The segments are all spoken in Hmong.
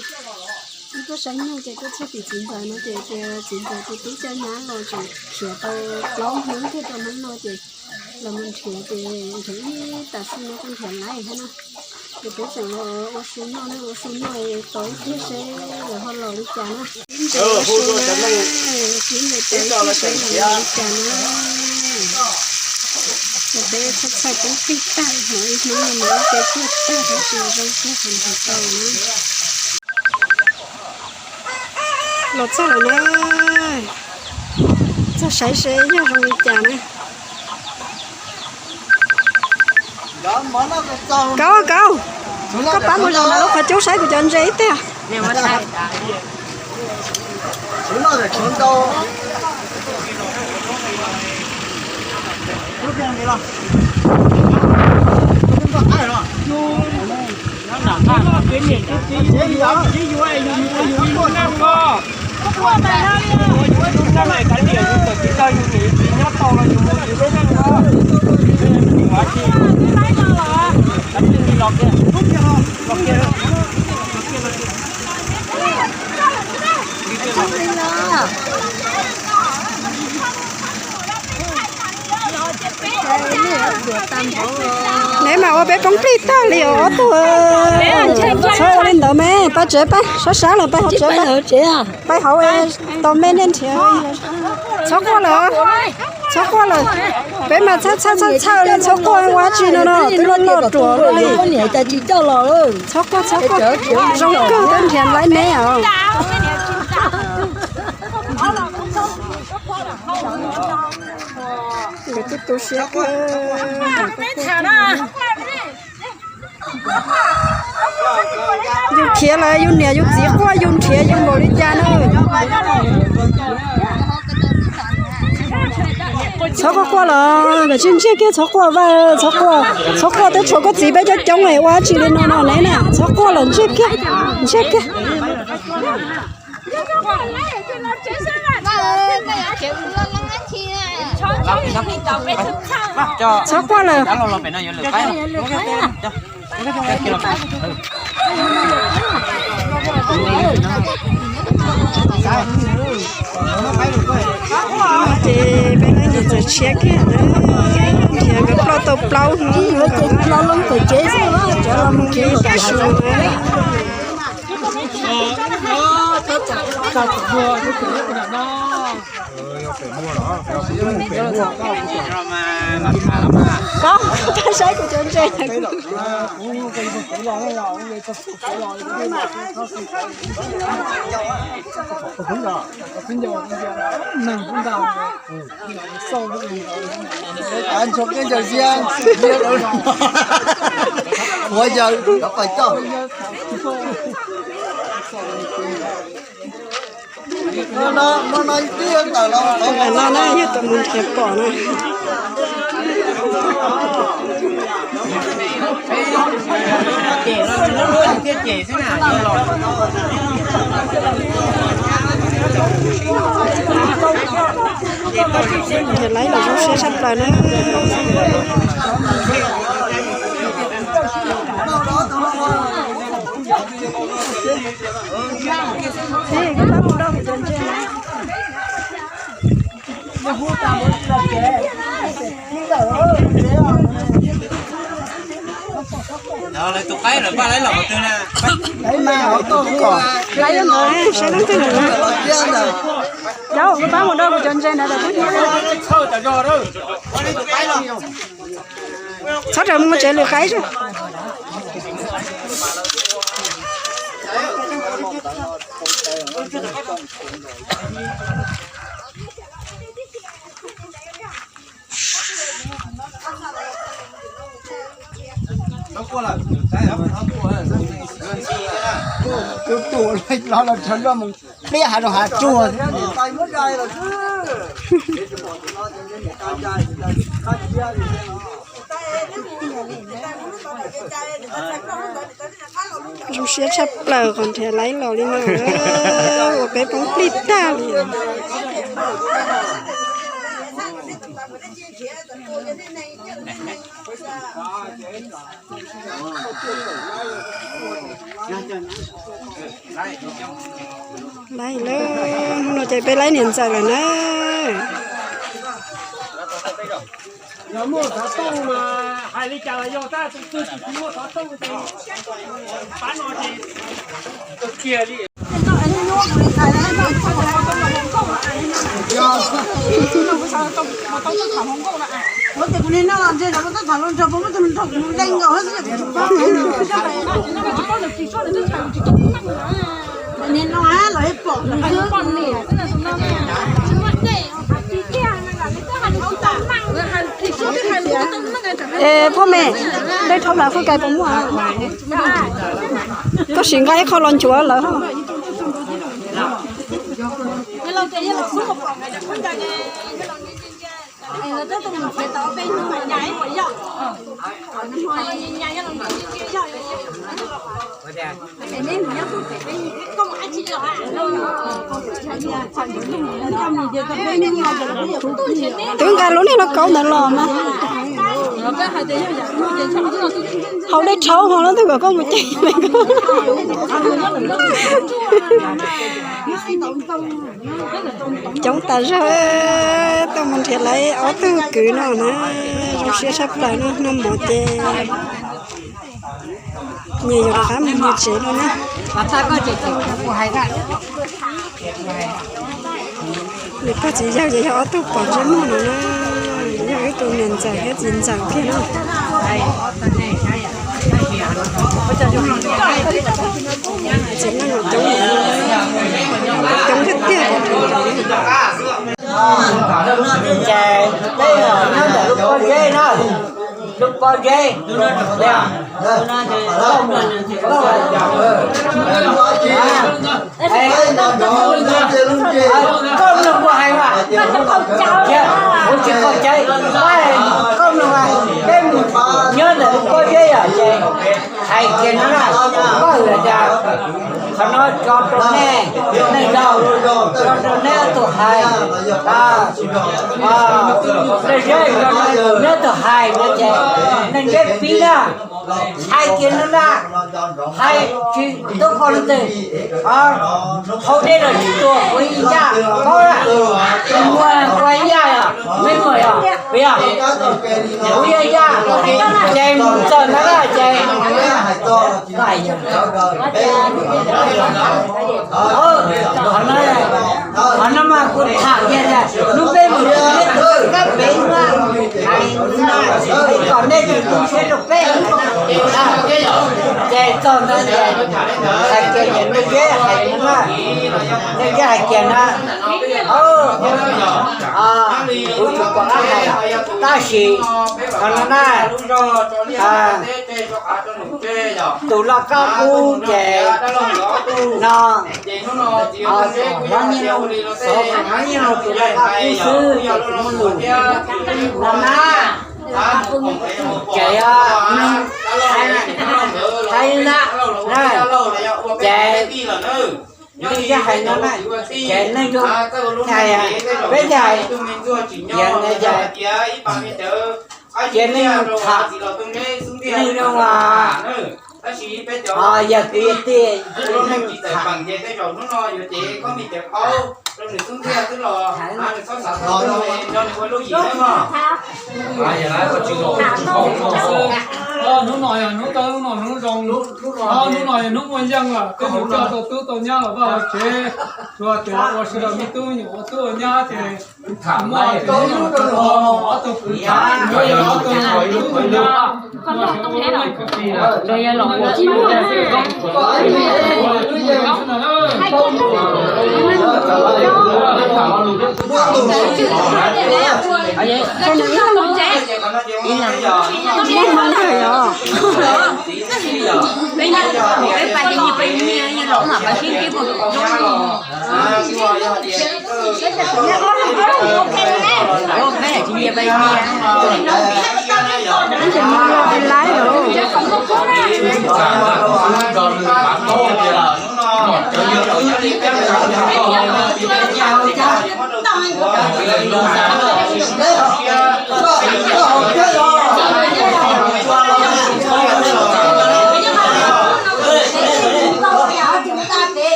Wb tuaj saib nyuj ces tuaj txog tim txiv ntxawm no ces tias txiv ntxawm tus tub coj nyab los tseem nrhiav tau plaub hnub thiaj tau hnub no ces los mus nrhiav ces nrhiav ib tam sim no kuj nrhiav laib thiab na. Ces peb tseem los ua su noj na, ua su noj tos ib pliag seb lawv ho los li cas na. Ib ntses ua su na, ib ntses tos ib pliag seb lawv los li cas na. Ces peb txhawj txhawj poob plig tag, hnov ib hnub no mus ua ke tuag tag tab sis zoo tuag qhov ntawd tau na. Los txog lawm na, txog saib seb yog zoo li cas na. Kauv, Kauv, koj pab mus zaum ntawm lub qhov cub saib kuv cov ntses ib teg. Neb mas ua peb poob plig tag li os ob tug. Txhob ua li ntawd me, pab tsev pab, sab sab lawm pab hauv tsev pab. Pab hauv, tos me nej nrhiav. Txhob quaj lawm, txhob quaj lawm. Peb mas txhawj txhawj txhawj txhawj li, txhob quaj ua dab tsi no no, twb loj loj ruam li. Txhob quaj, txhob quaj. Zoo kawg, twb nrhiav laib neb os. Nkawd twb tu siab kawg. Yus khiav lawm yus niam yus txiv quaj yus nrhiav yus npaum li cas na. Txhob quaj quaj los, nkawd tsis ntsiag kiag, txhob quaj, Vaj, txhob quaj, txhob quaj, twb tshuav koj txiv peb coob coob es ua dab tsi li no no neb na, txhob quaj lawm, ntsiag kiag, ntsiag kiag. Txhob quaj lawm. Ces peb leej niam txawm tshiab kiag na, nrhiav nkawd ploj tau plaub hnub, los mus kev ib tag su na. Koj, koj saib kuv cov ntses. Ntsho keb ncaws ziab, ua yawg cov pais coj. Ntawm no na yog tus mus nrhiav pom na. Nrhiav laib los zoo siab tshaj plaws na. Lawv tus qaib lawv paj laib los qhov twg na? Yauv, koj pab mus do kuv cov ntses ntawd. Txhob rawm mus tsev lwm qaib. Tus tus los los rov nroj mus pliab hav zoov hav tsuag thiab. Zoo siab tshaj plaws qhov nrhiav laib los li no, ua peb poob plig tag li. Laib lawm, hnub no ces peb laib niam ntxawm lawm na. Es phauj me, dej rhaub hlav fwj kais puas muaj? Koj sim nqa ib qho los nchuav lawv. Twb nqa lub niag lauj kaub ntawd los mas. Haus dej rhaub ho lub twg kom koj mus cev me koj. Coob tas zog, tuaj mus nrhiav lawv ob tug kwv no na, zoo siab tshaj plaws no, noj mov ces nyias yuav rov qab mus nyias tsev no na. Nws pog txiv yawg ces yog ob tug pom ntsej muag no na, yog ib tug niam ntxawm thiab txiv ntxawm kiag na. Txiv neej coob, coob tiag tiag. Ces peb nyob ntawm lub pob zeb na, lub pob zeb. Koj mloog kuv hais mas, kuv tsis qaug cawv, koj mloog, peb mus nyob ntawm lub pob zeb os ces hais kiag no na, koj hais tias qhov no tso rau nej, nej laug, tso rau neb ob tug hais, nej zeb tso rau neb ob tug hais no ces nej zeb pib na, hais kiag no na, hais tsis tub qhov lus twg, hauv dej los tsis tuag, kuv ib yaj, koj muag kuv ib yaj, meb muag yog, yog, kuv ib yaj, ces mus txog ntawd ces Qhov no mas kuv tham kiag tias hnub peb mus neb tus kab pem no, hais no, kom nej tus tu siab rau peb. Ces txog ntawd ces hais kiag ces nej zeb hais no, nej zeb hais kiag na, kuv tsis pom qab hais, tab sis qhov no na, tus loj kab kub ces no, hlob nyiaj loo, hlob nyiaj loo tus loj kab kub xwb ces kuv muaj lus no na. Ces hais na, ces nej hais no na, ces nej hais, peb hais, ces nej hais, ces nej tham, nej zoo, yog kwv yog tij, nej tham. Hnub no yog hnub tau, hnub no hnub zoo, hnub no yog hnub muaj yeej lawm, tej tus coj tau tub tau nyab los vaj los tsev, tsuas tias ua sawv daws me tub me nyuam ua tub ua nyab ces muaj ob tug kwv tham, ob tug kwv tham, ob tug kwv tub kwv nyab.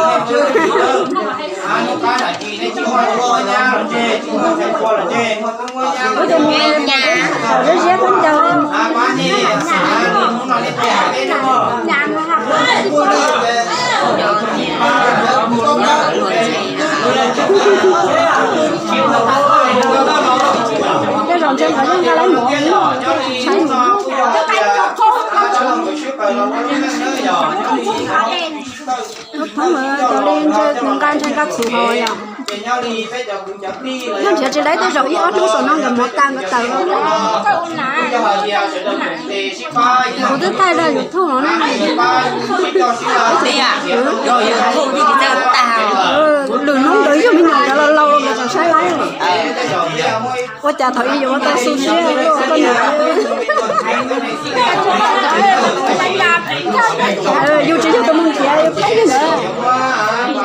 Ua cas mus tom zeb ziab khaub ncaws. Tej zaum ntshe nkawd yeej nqa lawv mus, saib mus. Thoob thoob mas cov li ntshe nqa ntshe nqa txhuv hos yom. Nyob nrhiav tsis dai tej zaum ib ob hnub saum no nkawd mov tas nkawd tawm. Kuv twb thaij dag YouTube no na. Lwm hnub nkawd yug me nyuam nkawd laus laus nkawd tseem saib laib. Ua cas thaum ub yuav ua tau xu siab koj niam. Yus tsis yog tus mus nrhiav, yus pheej yog ntawd.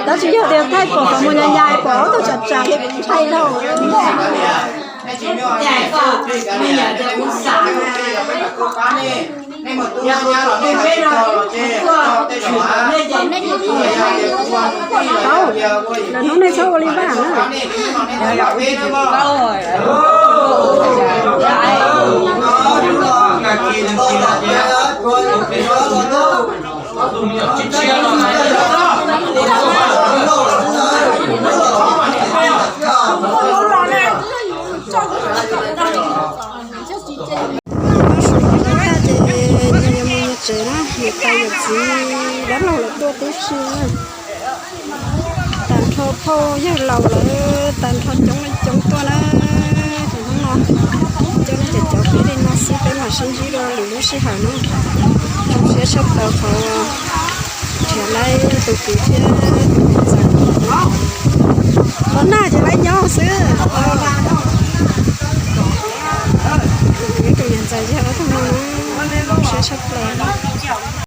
Tab sis yog tias thaij pom qhov muag nyas nyas pom ob tug tsam tsam thiab thaij dhau. Tau, lwm hnub nej txhob ua li vaj na. Nyob su tom no ces nyias yuav mus nyias tsev na, niam tais yawm txiv dab laug lawv tuaj tib si na. Tag nrho phauj yawg laus lawv tag nrho coob li coob tuaj na. Ces hnub no coj nej cov cov peb li no xwb, peb mam sib ntsib dua lwm lub sij hawm na. Zoo siab tshaj plaws qhov nrhiav laib tus kwv thiab tus niam ntxawm. Los nag ces laib nyob xwb. Ib tus niam ntxawm ces ob tug no na. Tshaj plaws li.